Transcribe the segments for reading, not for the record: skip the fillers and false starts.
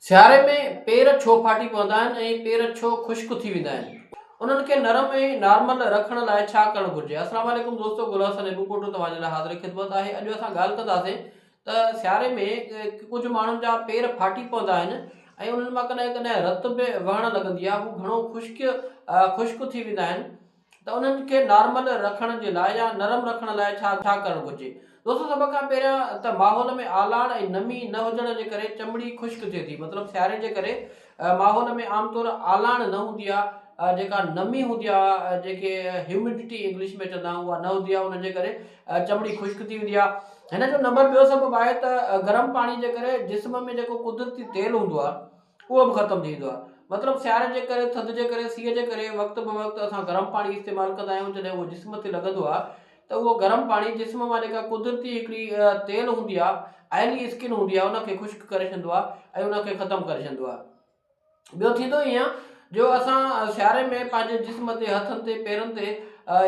سياري ۾ پير ڇو ڦاٽي پوندا آهن ۽ پير ڇو خشڪ ٿي ويندا آهن؟ انهن کي نرم ۽ نارمل رکڻ لاء ڇا ڪرڻ گهرجي؟ السلام عليڪم دوستو گل حسن ابوپوٽو توهان جي لاء حاضر خدمت آهي اڄ اسان ڳالهه ڪنداسين ته سياري ۾ ڪجهه ماڻهن جا پير ڦاٽي پوندا آهن ۽ انهن مان ڪڏهن ڪڏهن رت به وهڻ لڳندي آهي هو گهڻو خشڪ خشڪ ٿي ويندا آهن ته انهن کي نارمل رکڻ جي لاء يا نرم رکڻ لاء ڇا ڇا ڪرڻ گهرجي؟ دوستو سڀ کان پهريان ته ماحول ۾ آلاڻ ۽ نمي نه هجڻ جي ڪري چمڙي خشڪ ٿئي ٿي مطلب سياري جي ڪري ماحول ۾ عام طور آلاڻ نه هوندي آهي جيڪا نمي هوندي آهي جنهن کي هيومڊٽي انگلش ۾ چوندا آهن اها نه هوندي آهي ان جي ڪري چمڙي خشڪ ٿي ويندي آهي هن جو نمبر ٻيو سبب آهي ته گرم پاڻي جي ڪري جسم ۾ جيڪو قدرتي تيل هوندو آهي اهو به ختم ٿي ويندو آهي. مطلب سياري جي ڪري، ٿڌ جي ڪري، سيء جي ڪري وقت به وقت اسان گرم پاڻي استعمال ڪندا آهيون جڏهن اهو جسم تي لڳندو آهي ته اهو گرم پاڻي جسم مان جيڪا قدرتي هڪڙي تيل هوندي آهي آئلي اسڪن هوندي آهي ان کي خشڪ ڪري ڇڏندو آهي ۽ ان کي ختم ڪري ڇڏندو آهي. ٻيو ٿيندو ائين آهي جو اسان سياري ۾ پنهنجي جسم تي هٿن تي پيرن تي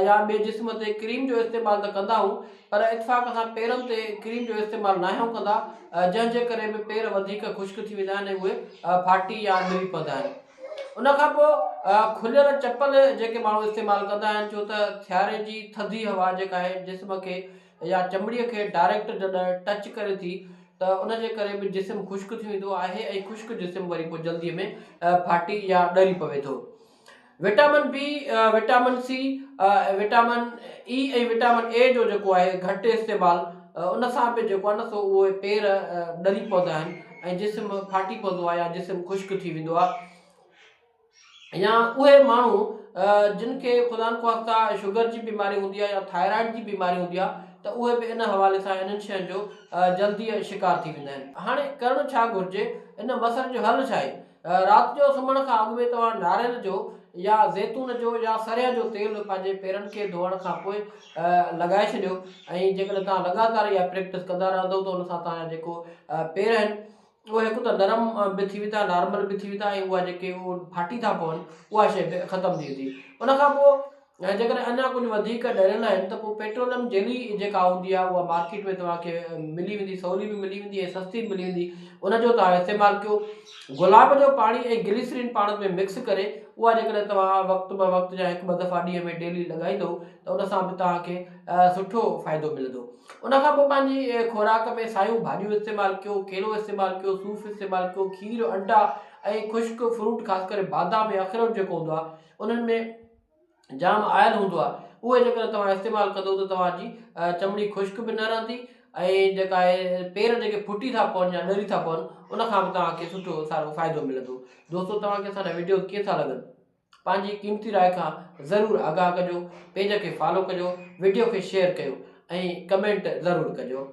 يا ٻئي جسم تي ڪريم جو استعمال ته ڪندا آهيون پر اتفاق سان پيرن تي ڪريم جو استعمال ناهيون ڪندا جنهن جي ڪري به پير وڌيڪ خشڪ ٿي ويندا آهن ۽ اهي ڦاٽي يا نري پوندا آهن. ان کان پوء کليل چپل جيڪي ماڻهو استعمال ڪندا آهن ڇو ته سياري جي ٿڌي هوا جيڪا آهي جسم کي يا چمڙي کي ڊائريڪٽ جڏهن ٽچ ڪري ٿي ته ان جي ڪري به جسم خشڪ ٿي ويندو آهي ۽ خشڪ جسم وري پوء جلدي ۾ ڦاٽي يا ڏري پوي ٿو. Vitamin B, vitamin C, vitamin E ۽ vitamin A جو جيڪو آهي گهٽ استعمال ان سان به جيڪو آهي نه سو اهي پير ڏري پوندا آهن ۽ جسم ڦاٽي پوندو آهي يا جسم خشڪ ٿي ويندو آهي يا اهي ماڻهو جن کي خدا نخواسته شگر جي بيماري هوندي آهي يا ٿائرائڊ جي بيماري هوندي آهي ته اهي به ان حوالي سان انهن شين جو جلدي شڪار ٿي ويندا آهن. هاڻي ڪرڻ ڇا گهرجي؟ ان مسئلي جو حل ڇا آهي؟ رات جو سمهڻ کان اڳ ۾ توهان ناريل جو يا زيتون جو يا سرهه جو تيل پنهنجي پيرن کي ڌوئڻ کان پوء لڳائي ڇڏيو ۽ جيڪڏهن توهان لڳاتار اها پريڪٽس ڪندا رهندو ته ان سان توهان جا جيڪو پير آهن اهي هڪ ته نرم به ٿي ويندا نارمل به ٿي ويندا ۽ اها جيڪي ڦاٽي ٿا پون اها شيء به ختم ٿي ويندي ان کان پوء ۽ جيڪڏهن اڃا ڪجهه وڌيڪ ڏريل آهن ته پوء پيٽروليم جيلي جيڪا هوندي آهي اها مارڪيٽ ۾ توهان کي ملي ويندي سولي به ملي ويندي ۽ سستي به ملي ويندي ان جو توهان استعمال ڪيو گلاب جو پاڻي ۽ گليسرين پاڻ ۾ مڪس ڪري اها جيڪڏهن توهان وقت به وقت يا هڪ ٻه دفعا ڏينهن ۾ ڊيلي لڳائيندو ته ان سان به توهان کي سٺو فائدو ملندو ان کان پوء پنهنجي خوراڪ ۾ سايون ڀاڄيون استعمال ڪيو ڪيلو استعمال ڪيو صوف استعمال ڪيو کير انڊا ۽ خشڪ فروٽ خاص ڪري بادام ۽ اخروٽ جيڪو هوندو آهي انهن ۾ جام آئل هوندو آهي اهي جيڪڏهن توهان استعمال ڪندو ته توهان جي چمڙي خشڪ به نه رهندي ۽ جيڪا آهي پير جيڪي ڦٽي ٿا پون يا ڏري ٿا پون ان کان به توهان کي سٺو سارو فائدو ملندو دوستو توهان کي اسان جا وڊيوز ڪيئن ٿا لڳن پنهنجي قيمتي راء کان ضرور آگاهه ڪجو پيج کي فالو ڪجو وڊيو کي شيئر ڪيو ۽ ڪمينٽ ضرور ڪجو.